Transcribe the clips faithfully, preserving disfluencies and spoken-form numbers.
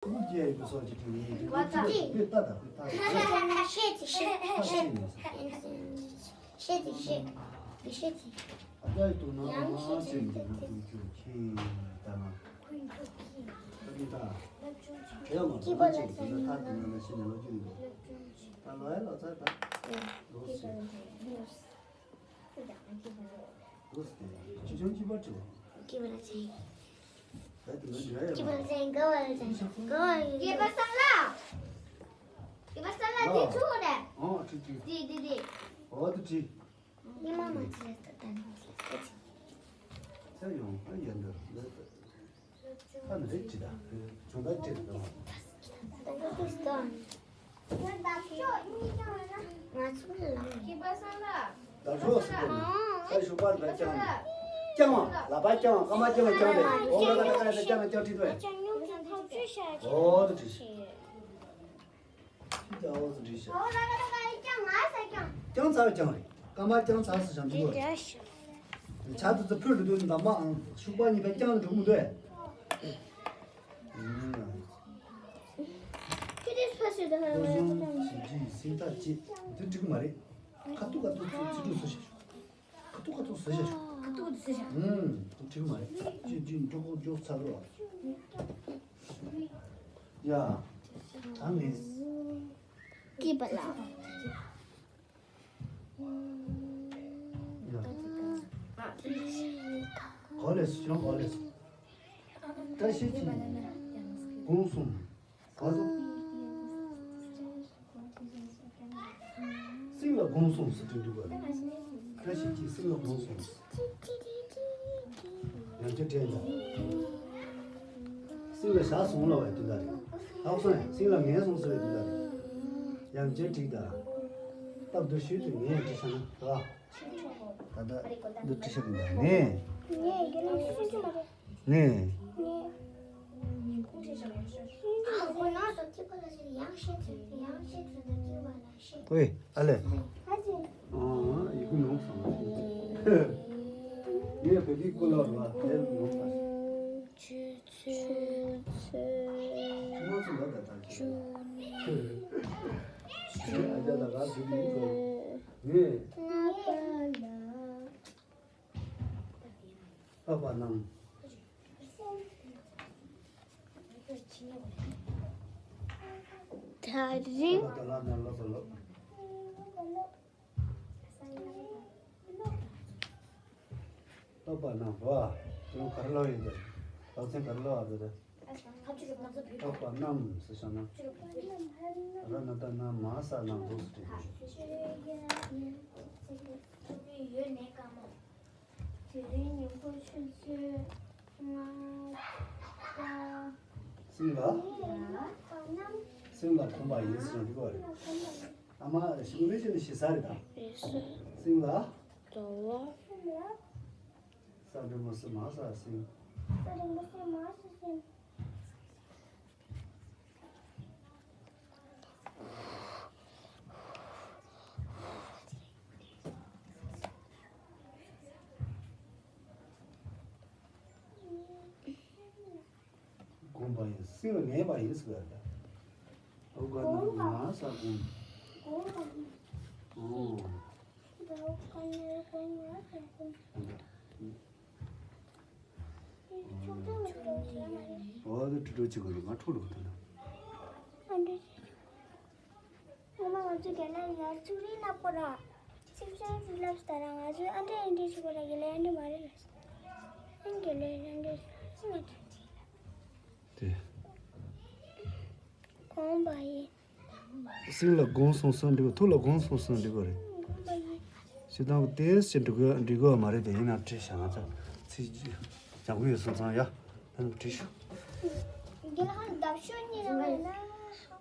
དབུགས་རྒྱས་ཡོད་པའི་སོགས་ཀྱི་དྲི་མ་ཡིན། དབུགས་རྒྱས་པའི་ལྟ་དང་དབུགས་ཐག་ཤེས་ཏེ་ཤེས། ཤེས་ཏེ་ཤེས། ཤེས་ཏེ་ཤེས། ཨ་ཅག་ཡི་དུག་ནང་མ་ཤེས་ནས་ན་ཀུན་སྤྱོད་མཁན་ལྟ་ན། ཀུན་སྤྱོད་མཁན། ད་ཀུན་ད། ལབ་ཅུང་ཆེ། དེ་ཡང་མ་སྐྱེས་པ་ལ་ལ་ཅན་ཅན་ཐག་དེ་ན་ན་ཤེས་ནས་ལོ་རྒྱུས་ཡིན་པས། ལབ་ཅུང་ཆེ། ད་ལོ་ཡ་ལོ་ཚ་ད། ཨེ། ལོ་སྐྱེས་པ་ལ་ཅན། ལོ་སྐྱེས་པ་ལ་ཅན། ལོ་སྟེ། ཆེ་ཆུང་གཅིག་པར་བྱེད། སྐྱེས་པ་ལ་ཅན། ད་དེ་ལོ་འཇོག་ཡ་ཡོད་པ། སྐྱེས་པ་ལ་ཅན། དགའ་བ་ལ་ཅན། དགའ་བ་ལ་ཅན། སྐྱེས་པ་སང་ལ། སྐྱེས་པ་སང་ལ་དེ་ཆུ་རེད། ཨོ་ཁྲིག་ཁྲིག་དེ་དེ་དེ། ཨོ་དེ་ཁྲིག་ཉི་མ་མ་ཅི་རེད་ད་ད་ནི་ཁྲིག་ཁྲིག་ཚེ་ཡོང་ཨ་ཡན་འདི་ལ་ད་ནི་རེད་ཁྲིག་ད་བྱུང་ད་ཁྲིག་ད། ད་ད་དུས་ད། ང་ཚོ་ལ་སྐྱེས་པ་སང་ལ། ད་ཤོག་སུ་ད་ནི་ད་ཤོག་པར་ད་ཀྱང་ཀྱང་བ་ལ་པ་ཀྱང་ཀ་མ་ཀྱང་ཀྱང་རེད། ཨོ་ལ་ཀ་ད་ཀ་ད་ཀྱང་ཀྱང་ཁྲིག་ད། ཨོ་དེ་ཁྲིག་ཨོ་ལ་ཀ་ད་ཀ་ཀྱང་ང་ས་ཀྱང་། ཀྱང་ཚ་བ་ཀྱང་རེད། ཀ་མ་ཀྱང་ཚ་སུ་ཞང་འདི་གོ། ཆ་དུ་ཚ་ཕུད་དུ་དུ་འདམ་མ་ཨང་ཤུག་པ་གཉིས་པའི་ཀྱང་འགྲོ་མི་འདུག་ཨེ། ཁྱོད་དེ་ཕ་སུ་དང་ཧ་ལ་ཡང་ཀྱང་། ཞིབ་ཕྲའི་སེམས་ཐག་བཅད་འདི་འགྲིག་མ་རེད། ཁ་ཐུག་ཁ་ཐུག་ཚུ་ཚུ་ཏུ་སུ་ཞིག་ཁ་ཐུག་ཁ་ཐུག་ཟེར་བཞག་ཁ་ཐུག་ཁ་ཐུག་ཟེར་བཞག་ཨུམ། ཁོ་འགྲིག་མ་རེད། ཅི་ཅི་འགྲོ་ཁོ་མགྱོགས་ཚར་རོ། ཡ། ད་མེད། སྐྱིད་པ་ལ། ཡ། གོ་ལེ་སོང་གོ་ལེ་སོང་། བཀྲ་ཤིས་ཀྱི་དགུང་གསུམ། ག་དུ། སྲིང་ལ་དགོངས་སོང་ཟེར་དུས་འདུག་ག་བཀྲ་ཤིས་ཀྱིས་སྲིང་ལ་དགོངས་སོང་། ཡང་བསྐྱར་དྲན་ད། སྲིང་ལ་བཞག་སོང་ལ་བས་དུས་ད་རེད། ཧ་གོ་སོང་ཡ། སྲིང་ལ་ངན་སོང་ཟེར་བའི་དུས་ད་རེད། ཡང་བསྐྱར་དྲིས་ད། སྟབས་བདེ་ཤོས་དེ་ངས་དྲིས་བྱ་ན་ར། ད་ད་འདི་དྲིས་བྱ་གི་ད་ངས། ངས་ཡིན་ན་སུན་གྱི་མ་རེད། ངས། ངས། ཁོ་ནང་སོ་སྐྱིད་པ་ལ་ཡང་བཤད་ཚུལ་ཡང་བཤད་ཚུལ་དང་སྐྱིད་པ་ལ་བཤད། ཨོའི་ཨ་ལེ། ཨ་ཅེ། ཨང་ཡི་གུ་ནོངས་སོང་། ངས་བོད་ཀྱི་ཀུ་ལོ་རུ་བ་དེ་ནོངས་པ། ཆུ་ཚོད་ཚོད། ཆུ་མ་ཚོད་ལ་ད་ད་ཆུ། ཆུ་ནི། ཆུ་ཨ་ཅག་ལ་ར་ཞུ་གི་ཡིན་ཚོ། ངས། ལྔ་པ་ལ། ལྷག་པ་རྣམས། ད་རིང་། ལྷག་པ་ལ་ན་ལོ་ས་ལོ། ལྷག་པ་རྣམས་རོ། ཁྱོད་ག་རེ་ལབ་ཡོད་དེ། ལག་ཚན་ག་རེ་ལབ་ཡོད་དེ། ལྷག་པ་རྣམས་ཟེར་བྱུང་ན། ར་ན་ད་ན་མ་ས་ན་འདུག་ཟེར་དྲིས། ཡོད་ནས་དཀའ་མོ། དེ་རིང་ཉིན་གུང་ཆུ་ཚོད་ལྔ་པ། སྲིང་ལ། ཡ། སྲིང་ལ་གོམས་པ་ཡིན་ཟེར་འདི་ག་རེད། ཨ་མ་ཞིག་མི་ཤེས་ནི་ཞེ་ས་རེད་ད། རེད་ཟེར། སྲིང་ལ། ཟླ་བ། སྲིང་ལ། ས་འགྲེང་བུ་སི་མ་ས་སྲིང་། ས་འགྲེང་བུ་སི་མ་ས་སྲིང་། གོམས་པ་ཡིན། སྲིང་ལ་ངེས་པ་ཡིན་ཟེར་བ་ལ། ཨོ་ག་ན་ང་ས་གོམས། ཨོ། ཨོ་དེ་ཁྲུ་ཁྲུ་ཅིག་གོ་ང་ཁྲུ་ལོ་གོ་ད་ན། ཨ་འདྲེ། ངོ་མ་ང་ཚོ་རྒན་ལགས་ཡར་ཚུགས་རིང་ལབ་དགོས་ར། ཚིག་ཅན་ཅིག་ལབ་སྟ་ར། ང་ཚོས་ཨ་འདྲེ་ཨ་འདྲེ་ཞུ་དགོས་ར། རྒན་ལགས་ཨ་འདྲེ་མ་རེད་ལ། ཨ་རྒན་ལགས་ཨ་འདྲེ་ཞུ་ང་ཚོ་ཅིག་ལབ། དེ། གོམས་པ་ཡིན། སྲིང་ལ་དགོངས་སོང་སོང་འདྲི་བ། ཐུགས་ལ་དགོངས་སོང་སོང་འདྲི་བ་རེད། གོམས་པ་ཡིན། ཞེ་སྡང་གི་ཏེས་ཅི་འགྲིག་གི་འགྲིག་གི་མ་རེད་དེ། ཡིན་ན་བྲིས་བཞག་ང་ཚོ་ཚིག་སྦྱང་གི་ཡོད་སོང་ཙང་ཡ། ད་ནི་བྲིས་ཤོག་འདི་ལ་ཧ་འདབ་ཤོག་གཉིས་རང་ཡིན་ན།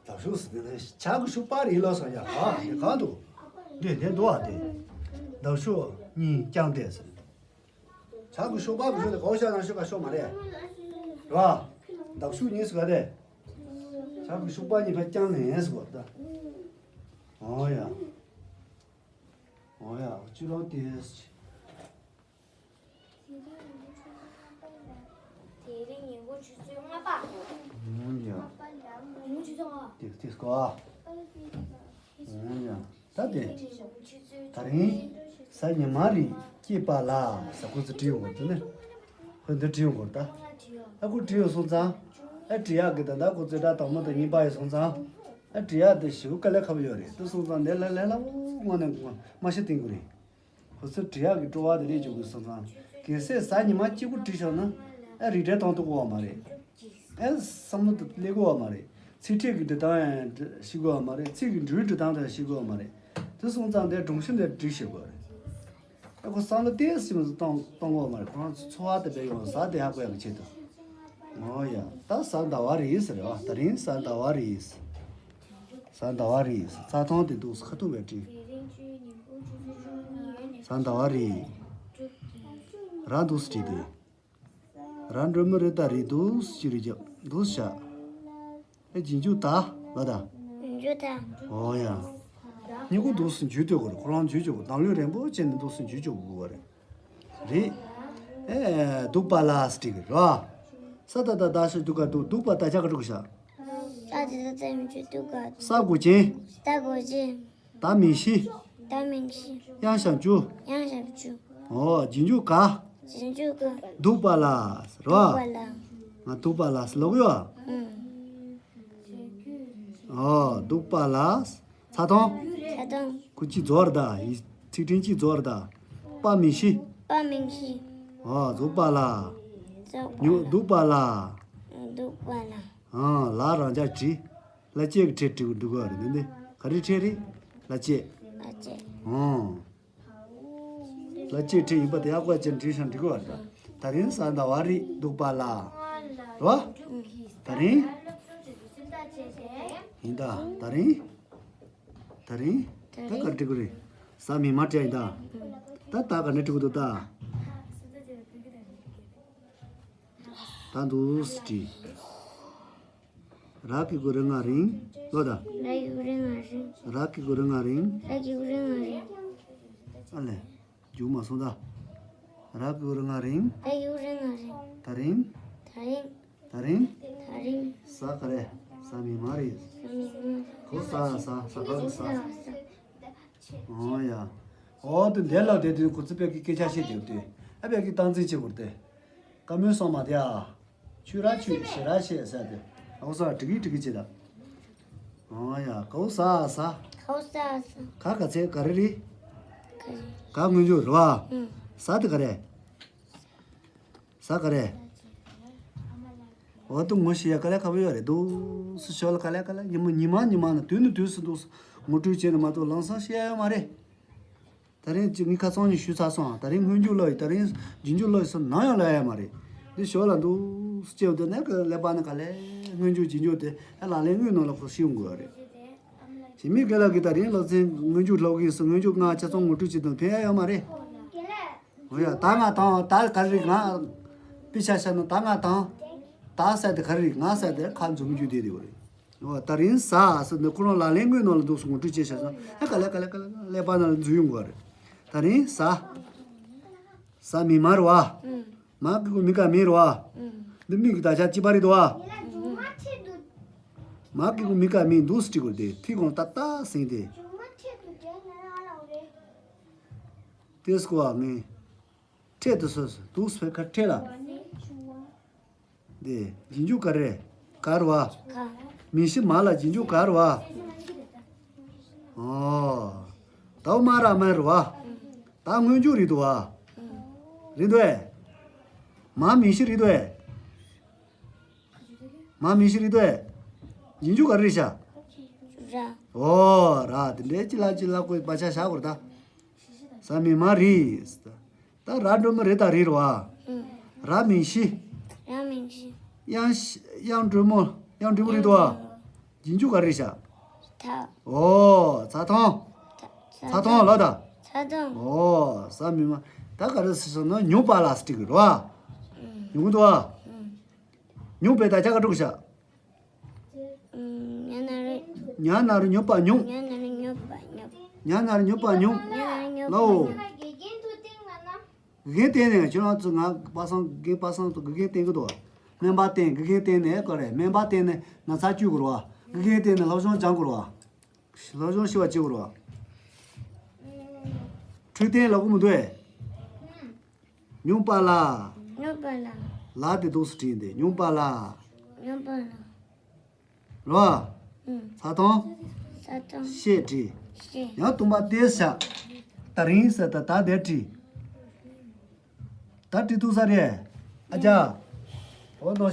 འདབ་ཤོག་ཟེར་དེ་ལ་ཆ་གི་ཤུག་པར་ཡིན་ལོ་སོང་ཡ། ཨ་འདི་གང་འདུག་འདི་དེ་འདུག་ཨ་དེ། འདབ་ཤོག་གཉིས་རྐྱང་དེ་ཟེར། ཆ་གི་ཤུག་པར་གི་ཤོག་དེ་གོ་ཤ་ནང་ཤོག་ག་ཤོག་མ་རེད། ར། འདབ་ཤོག་གཉིས་ཟེར་ག་དེ། ཆ་གི་ཤུག་པར་གཉིས་ཕར་རྐྱང་ལེན་ཟེར་གོ་ད། ཨོ་ཡ། ཨོ་ཡ། སྤྱི་ལོ་དེ། དེ་རིང་ཉིན་གུང་ཆུ་ཚོད་ལྔ་པ། ཨོ་ཡ། ཏིག་ཏིག་གོ། ཨོ་ཡ། ད་དེ། ད་རིང་། གཟའ་ཉི་མ་རེད་སྐྱེས་པ་ལ་ཟེར་ཁོ་ཚོས་བྲིས་ཡོང་གི་འདུག་ནི། ཁོས་འདི་བྲིས་ཡོང་གི་ད། ཨ་ཁོ་བྲིས་ཡོང་སོང་ཙང་། ཨ་བྲིས་ཡག་གི་ད་ད་ཁོ་ཚོས་ད་དང་མོ་དང་གཉིས་པ་ཡོད་སོང་ཙང་། ཨ་བྲིས་ཡག་དེ་ཞེ་པོ་དཀའ་ལས་ཁག་པོ་ཡོད་རེད་དེ་སོང་ཙང་འདི་ལ་ལས་སླ་པོ་དངོས་གནས་དངོས་མ་གཞི་བསྟན་དགོས་རེད། ཁོ་ཚོས་བྲིས་ཡག་གི་སྤྲོ་བ་དེ་ལས་འཇོག་དགོས་སོང་ཙང་། གལ་སྲིད་གཟའ་ཉི་མ་གཅིག་པུ་བྲིས་ཤོག་ན། ཨ་རིགས་འགྲེ་གཏོང་ཐུབ་ཀྱི་ཡོད་མ་རེད། ཨ་བསམ་བློ་དེ་སླེབས་ཀྱི་ཡོད་མ་རེད། ཚིག་ཕྲད་ཀྱི་འབྲི་སྟངས་ཡང་ཤེས་ཀྱི་ཡོད་མ་རེད། ཚིག་གི་འབྲུའི་འབྲི་སྟངས་དེ་ཡང་ཤེས་ཀྱི་ཡོད་མ་རེད། དེ་སོང་ཙང་དེ་སྒྲོམ་གཞི་འདི་སྒྲིག་ཤེས་དགོས་རེད། ཨ་ཁོ་བསམ་བློ་ཏོག་ཙམ་གཏོང་གཏོང་གི་ཡོད་མ་རེད། ཁོ་རང་ཚོ་འཚོ་བ་དེ་སྦས་ཡོང་གཟའ་དེ་ཧ་གོ་ཡག་གི་ཆེད་དུ། ཨོ་ཡ། ད་གཟའ་ཟླ་བ་རེད་ཟེར་བ། ད་རིང་གཟའ་ཟླ་བ་རེད། གཟའ་ཟླ་བ་རེད། རྩྭ་ཐང་དེ་འདུག་ཁ་ཐུག་བས་བྲིས། གཟའ་ཟླ་བ་རེད། ར་འདུག་སེ་བྲིས་ཏེ། ར་འགྲོ་མི་རེད་ད་རེད་འདུག་སེ་ཅི་རེད་རྒྱབ་འདུག་སེ་བཞག་ཨེ་རྗེས་འཇུག་ད་ལ་ད། རྗེས་འཇུག་ད། ཨོ་ཡ། སྙིང་ཁུ་འདུག་སེ་འཇུས་ལྟོས་དགོས་རེད། ཁོ་རང་འཇུས་འཇུག་དགོས། གདམ་ལུས་རན་པོ་བྱས་ནས་འདུག་སེ་འཇུས་འཇུག་དགོས་པ་རེད། རེད། ཨེ་འདུག་པ་ལ་སེ་བྲིས་ཀྱི་རེད་བ། ས་ད་ད་ད་ཤི་འདུག་ག་འདུག་འདུག་པ་ད་ཆ་ག་འགྲོ་གི་ཤ། ས་དེ་ད་ད་མི་འཇུག་འདུག་ག་ས་དགོས་ཅན། ས་དགོས་ཅན། ད་མིང་གཞི། ད་མིང་གཞི། དབྱངས་ཞབས་ཀྱུ། དབྱངས་ཞབས་ཀྱུ། ཨོ་རྗེས་འཇུག་ག་རྗེས་འཇུག་ག་འདུག་པ་ལ་རེད་བ། འདུག་པ་ལ། ང་འདུག་པ་ལ་ལོག་ཡོད། ཨུམ། ཨོ་འདུག་པ་ལ། ཚ་ཐོང་། ཚ་ཐོང་། ཁོ་གཅིག་རྫོགས་ར་ད། ཡི་ཚིག་ཕྲེང་གཅིག་རྫོགས་ར་ད། པ་མིང་གཞི། པ་མིང་གཞི། ཨོ་འདུག་པ་ལ། འདུག་པ་ཉོ་ལ། འདུག་པ་ལ། འདུག་པ་ལ། ཨང་ལ་རང་འཇགས་བྲིས། ལ་གཅིག་གི་ཕྲད་བྲིས་འགྲོ་གི་རེད་འདི་འདི། ག་རེ་ཕྲད་རེད། ལ་གཅིག་ལ་གཅིག་ཨང་། ལ་གཅིག་ཕྲད་ཡིན་པ་དེ་ཡག་པ་ཅན་བྲིས་ཤིང་འགྲིག་གི་རེད། ད་རིང་གཟའ་ཟླ་བ་རེད་འདུག་པ་ལ། རེད་བ། ད་རིང་། ཡིན་ད་ད་རིང་། ད་རིང་། ད་ག་རེ་འབྲི་དགོས་རེད། གཟའ་མིག་དམར་བྲིས་ཡིན་ད། ད་ད་ག་ནས་འབྲི་དགོས་འདུག་ད། ད་འདུག་སེ་བྲིས། ར་གི་གུ་རི་ང་རིང་། ལོ་ད། ར་གི་གུ་རི་ང་རིང་། ར་གི་གུ་རི་ང་རིང་། ར་གི་གུ་རི་ང་རིང་། ཨ་ལས། རྒྱུགས་མ་སོང་ད། ར་གི་གུ་རི་ང་རིང་། ར་གི་གུ་རི་ང་རིང་། ད་རིང་། ད་རིང་། ད་རིང་། ད་རིང་། གཟའ་ག་རེ། གཟའ་མིག་དམར་རེད། གཟའ་མིག་དམར། གོ་གཟའ་གཟའ་གཟའ་སྐར་གཟའ། གཟའ། ཨོ་ཡ། ཨོ་དེ་འདས་ལ་དེ་དུས་ཁོ་ཚོ་བོད་ཀྱི་སྐད་ཆ་བཤད་དེ་དུས་ཨ་བོད་ཀྱི་སྟངས་འཛིན་བྱེད་དགོས་ཏེ། བཀའ་མོལ་སོང་མ་དེ་ཨ། ཆུ་ར་ཆུ་ཞེ་ར་ཞེ་ཟེར་དེ། ཨོ་ས་དྲི་གི་དྲི་གི་བྱེད་ད། ཨོ་ཡ་གའུ་ས་ས། གའུ་ས་ས། ག་ག་ཚད་ག་རེ་རེད། ག་རེ། ག་སྔོན་འཇུག་རེད་བ། ཨུ། ས་དེ་ག་རེ། ས་ག་རེ། འོ་དུ་ངོ་ཤེས་ཡ་དཀའ་ལས་ཁག་པོ་ཡོད་རེད་འདུག་སུ་ཞོལ་དཀའ་ལས་དཀའ་ལས་ཉི་མ་ཉི་མ་ནི་དུས་ནི་དུས་སུ་འདུག་ངོ་སྤྲོད་བྱས་ནས་མ་གཏོགས་ལམ་སང་ཤེས་ཡ་ཡོད་མ་རེད། ད་རིང་ཅིག་ངས་ཁ་སང་ཉིན་ཞུས་ཚར་སོང་། ད་རིང་སྔོན་འཇུག་ལོ་ཡི་ད་རིང་རྗེས་འཇུག་ལོ་ཡི་སོ་ནམ་ཡང་ལོ་ཡ་མ་རེད། འདི་ཞོར་ལ་འདུག་སུ་སྐྱེ་བ་དེ་ནས་ཀ་ཀླད་པ་ནི་ག་ལས་སྔོན་འཇུག་རྗེས་འཇུག་དེ་ཨ་ལག་ལེན་དངོས་ནང་ལ་ཁོ་ཤེས་ཡོང་དགོས་རེད། ཞི་མི་དགེ་ལགས་ཀྱིས་ད་རིང་སློབ་ཚན་སྔོན་འཇུག་སློབ་ཀྱི་སུ་སྔོན་འཇུག་ལྔ་ཆ་ཚང་ངོ་སྤྲོད་བྱེད་དང་ཕན་ཡ་ཡོད་མ་རེད། འོ་ཡ་ད་ང་དང་ད་ག་རེ་རེད་ང་། དཔེ་ཆ་བཤད་ན་ད་ང་དང་། ད་ཟེར་དེ་ག་རེ་རེད་ང་ཟེར་དེ་ཁ་འཛུམ་རྒྱུ་དེ་རེད་བ་རེད། འོ་ད་རིང་གཟའ་ཟེར་ནས་ཁོ་རང་ལག་ལེན་དངོས་ནང་ལ་འདུག་སེ་ངོ་སྤྲོད་བྱས་བཞག་སོང་། ཨ་ག་ལེ་ག་ལེ་ག་ལེ་ཀླད་པ་ནང་ལ་འཛུལ་ཡོང་དགོས་རེད། ད་རིང་གཟའ། གཟའ་མིག་དམར་བ། མ་གི་གུ་མི་ག་མི་རེད་བ། འདི་མིག་གི་ད་ཆ་གཅིག་པ་རེད་དོ་བ། མ་གི་གུ་མི་ག་མི་འདུག་སེ་བྲིས་དགོས་ཏེ་ཐིག་གོང་ཏག་ཏག་ཟིན་ཏེ། ཏེ་སྐོ་བ་ངས། ཕྲད་དུ་སོ་སོ་འདུག་སེ་ཁ་ཕྲད་ལ། འདི་རྗེས་འཇུག་ག་རེ། ག་རེད་བ། ག་མིང་གཞི་མ་ལ་རྗེས་འཇུག་ག་རེད་བ། ཨོ། ད་མ་ར་མ་རེད་བ། ད་སྔོན་འཇུག་རེད་འདུག་བ། རེད་འདུག་ཨེ། མ་མིང་གཞི་རེད་འདུག་ཨེ། མ་མིང་གཞི་རེད་འདུག་ཨེ། རྗེས་འཇུག་ག་རེ་རེད་ཤག་ར། ཨོ་ར་དེ་འདྲའི་ཅི་ལ་ཅི་ལ་ཀོ་བ་ཆ་བཞག་དགོས་རེད་ད། གཟའ་མིག་དམར་རེད། ད་ར་འགྲོ་མོ་རེད་ད་རེད་རེད་བ། ཨུམ། ར་མིང་གཞི། ར་མིང་གཞི། དབྱངས་དབྱངས་འགྲོ་མོ་དབྱངས་འགྲོ་མོ་རེད་དོ་བ། རྗེས་འཇུག་ག་རེ་རེད་ཤག་ད། ཨོ་ཚ་ཐོང་། ད་ཚ་ཐོང་ལ་ད། ཚ་ཐོང་། ཨོ་གཟའ་མིག་དམར། ད་ག་རེ་ཟེར་སོང་ན་ཉོབ་པ་ལ་སེ་བྲིས་གི་རེད་བ། ཨུམ། ཉོབ་གི་འདུག་བ། ཨུམ། ཉོབ་པའི་ད་ཆ་ག་འགྲོ་གི་ཤག་ཉ་ན་རོ། ཉ་ན་རོ་ཉོབ་པ་ཉོབ། ཉ་ན་རོ་ཉོབ་པ་ཉོབ། ཉ་ན་རོ་ཉོབ་པ་ཉོབ། ཉ་ན་རོ་ཉོབ་པ་ལའོ། ཉོབ། དགེ་རྒན་བསྟན་ནས་ཁྱོད་རང་ཚོ་ང་པ་སངས་དགེ་རྒན་པ་སངས་དང་དགེ་རྒན་བསྟན་གི་འདུག་སྨན་པ་བསྟན་དགེ་རྒན་བསྟན་ནས་ག་རེ་སྨན་པ་བསྟན་ནས་ན་ཚ་བཅོས་དགོས་རེད་ དགེ་རྒན་དེ་ནི་སློབ་སྦྱོང་སྦྱང་དགོས་རེད་བ། སློབ་སྦྱོང་ཤེས་པ་བྱེད་དགོས་རེད་བ། འཕྲོད་བསྟེན་ལབ་གི་མི་འདུག་ཨེ། སྨྱུག་པ་ལ། སྨྱུག་པ་ལ། ལ་དེ་འདུག་སེ་བྲིས་ཡིན་ཏེ། སྨྱུག་པ་ལ། སྨྱུག་པ་ལ། རེད་བ། ཨུམ། ས་དང་། ས་དང་། ཤེས་བྲིས། ཤེས། ཡང་དུམ་པ་དེ་བཞག་ད་རིང་ཟེར་ད་ད་དེ་བྲིས། ད་བྲིས་ཐུབ་ས་རེད། ཨ་ཅག་འོ་དོ།